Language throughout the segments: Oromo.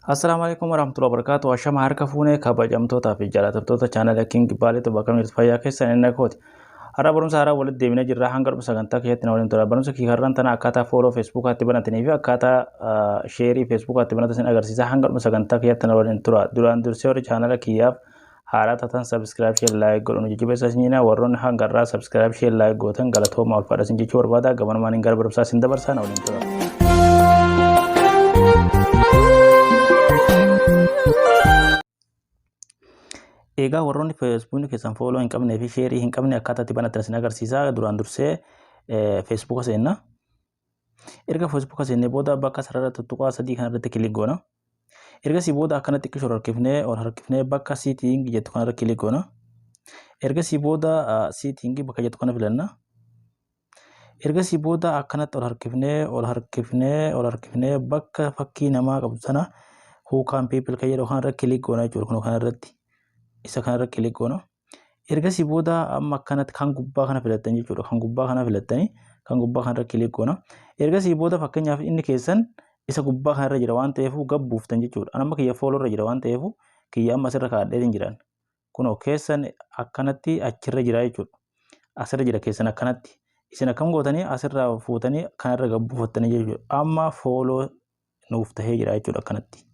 Assalaamu alaikum warahmatullahi wabarakatuh. Ashama harka fuunee kabajamtootaa fi jaalatamtoota chaanala King Baaleetu bakka jirtu fayyaa keessan inni kooti. Har'a barumsa haaraa walitti deebinee jirra. Hanga dhuma sagantaa keessatti na waliin tura. Barumsa kiyya har'aan tana akkaataa follow Facebookaatti banatanii fi akkaataa sheerii Facebookaatti banatan isin agarsiisa. Hanga dhuma sagantaa keessatti na waliin tura. Duraan dursee warri chaanala kiyyaaf haaraa taatan subscribe, share, like godhuun jajjabeessaa isin jenna. Warroonni hanga irraa subscribe, share, like gootan galatooma ulfaadha isin jechuu barbaada. Gamanumaan gara barumsaa isin dabarsaa na waliin tura. Egaa warroonni feesbuukni keessan follow hin qabnee fi sheerii hin qabne akkaataa itti banatan isin agarsiisa. Duraan dursee feesbuuka seenna. Erga feesbuuka seennee booda bakka sarara tuttuqaa sadii kanarratti click goona. Ergasii booda akkanatti xiqqisho harkifnee ol harkifnee bakka setting jettu kanarra click goona. Ergasii booda setting bakka jettu kana filanna. Ergasii booda akkanatti ol harkifnee ol harkifnee ol harkifnee bakka fakkii namaa qabdu sana who can people kan jedhu kanarra click goona jechuudha. Kunoo kanarratti isa kanarra click goona. Ergasii booda amma akkanatti kan gubbaa kana filattan jechuudha. Kan gubbaa kana filattanii kan gubbaa kanarra click goona. Ergasii booda fakkeenyaaf inni keessan isa gubbaa kanarra jira waan ta'eef gad buuftan jechuudha. Amma kiyya follow irra jira waan ta'eef kiyya amma asirra kaa'adhee hin jiran. Kunoo keessan akkanatti achirra jira jechuudha. Asirra jira keessan akkanatti. Isin akkam gootanii asirraa fuutanii kanarra gad buufattanii jechuudha. Amma follow nuuf tahee jira jechuudha akkanatti.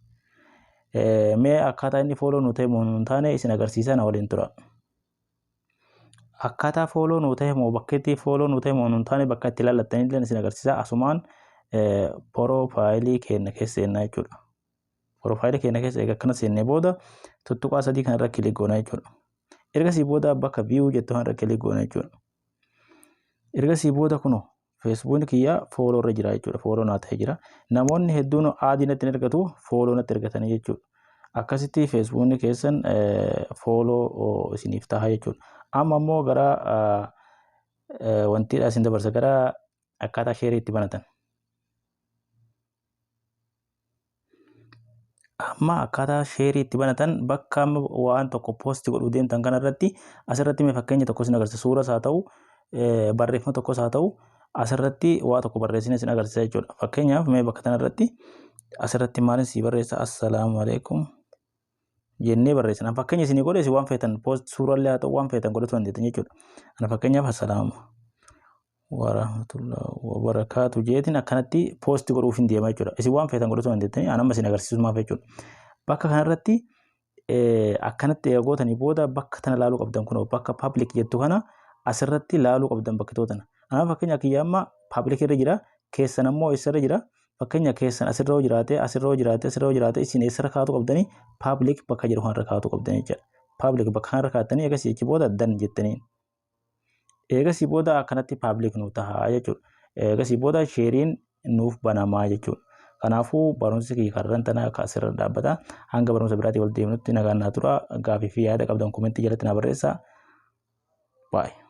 Mee akkaataa inni follow nu ta'e moo hin taane isin agarsiisa na waliin tura. Akkaataa follow nu ta'e moo bakka itti follow nu ta'e moo hin taane bakka itti ilaallatanii illee isin agarsiisa. Asumaan profile keenya keessa seennaa jechuudha. Profile keenya keessa egaa akkana seennee booda tuttuqaa sadii kanarra click goona jechuudha. Ergasii booda bakka view jettu kanarra click goona jechuudha. Ergasii booda kunoo feesbuukni kiyya follow irra jira jechuudha. Follow naa ta'ee jira. Namoonni hedduun add natti hin ergatu follow natti ergatanii jechuudha. Akkasitti feesbuukni keessan follow isiniif ta'a jechuudha. Amma immoo gara wantiidha isin dabarsa gara akkaataa sheerii itti banatan. Amma akkaataa sheerii itti banatan bakka amma waan tokko post godhuu deemtan kanarratti asirratti mee fakkeenya tokko isin agarsiisa. Suuras haa ta'u barreeffama tokkos haa ta'u asirratti waa tokko barreessine isin agarsiisa jechuudha. Fakkeenyaaf mee bakka kanarratti asirratti maalin sii barreessa assalaamu alaikum jennee barreessina. Fakkeenya isinii godhe isin waan feetan post suurallee haa ta'u waan feetan godhachuu dandeettan jechuudha. Ana fakkeenyaaf assalaamu warahmatullahi wabarakaatu jeetiin akkanatti post godhuuf hin deema jechuudha. Isin waan feetan godhachuu dandeettanii an amma isin agarsiisumaaf jechuudha. Bakka kanarratti akkanatti eega gootanii booda bakka tana laaluu qabdan kunoo bakka public jettu kana asirratti laaluu qabdan bakkitoo tana. Anaaf fakkeenya kiyya amma public irra jira keessan ammoo eessarra jira fakkeenya keessan asirra yoo jiraate asirra yoo jiraate asirra yoo jiraate isin eessarra kaa'atu qabdanii public bakka jedhu kanarra kaa'atu qabdanii jechuudha. Public bakka kanarra kaa'attanii eegasii achi booda done jettanii. Eegasii booda akkanatti public nu ta'a jechuudha. Eegasii booda sheeriin nuuf banamaa jechuudha. Kanaafuu barumsi kiyya karran tana akka asirra dhaabbata. Hanga barumsa biraatii wal deemnutti nagaan naa tura. Gaafii fi yaada qabdan comment jalatti naa barreessaa. Baay'ee.